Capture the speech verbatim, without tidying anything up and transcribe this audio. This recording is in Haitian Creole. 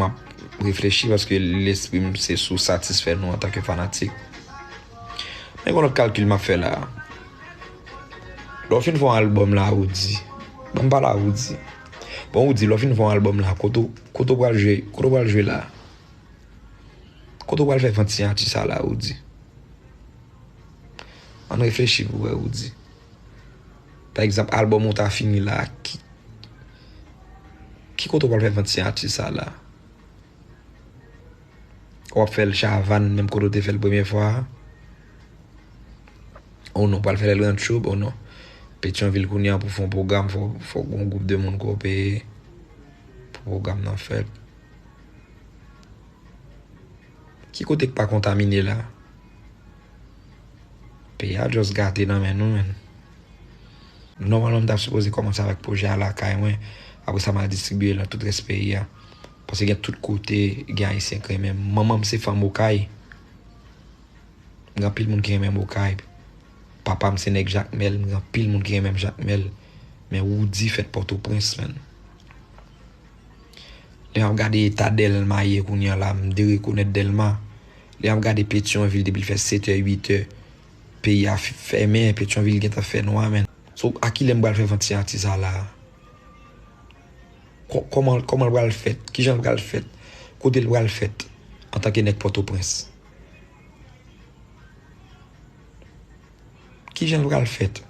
M ap reflechi paske lespri m se sou satisfè nou antanke fanatik. Men gen yon lòt kalkil m ap fè la. Lè w fin fè yon albòm la, Roody. Ban m pale a Roody. Bon, Roody, lè w fin fè yon albòm la, kote w, kote w pral jwe, kote w pral jwe la? Kote w pral fè vant siyati sa la, Roody? Ann reflechi pou wè, Roody. Pa egzanp, albòm ou ta fini la, ki, ki kote w pral fè vant siyati sa la? W ap fè l Chavannes, menm kote w te fè l premye fwa a? Ou non, w pral fè l Rancho, ou non? Petyonvil kounye a pou fè yon pwogram, fò, fò gen yon gwoup de moun ke w peye pou pwogram nan fèt. Ki kote k pa kontamine la? Peyi a just gate nan men nou, menn. Nòmalman, m t ap sipoze kòmanse avèk pwojè a lakay mwen. Apre sa, m al distribiye l nan tout rès peyi a. Paske gen tout kote, gen Ayisyen k renmen m. Manman m se fanm Okay. Gen anpil moun ki renmen m Okay. Papa m se nèg Jakmèl. Gen anpil moun ki renmen m Jakmèl. Men Roody fèt Pòtoprens, menn. Lè m ap gade eta Dèlma ye kounye a la, m derekonèt Dèlma. Lè m ap gade Petyonvil depi l fè sèt è, uit è, peyi a f-, fèmen, Petyonvil gentan fè nwa, menn. So, a kilè m pral fè vant siyati sa la? Kò-, kòman, kòman l pral fèt? Kijan l pral fèt? Kote l pral fèt? Antanke nèg Pòtoprens. Kijan l pral fèt?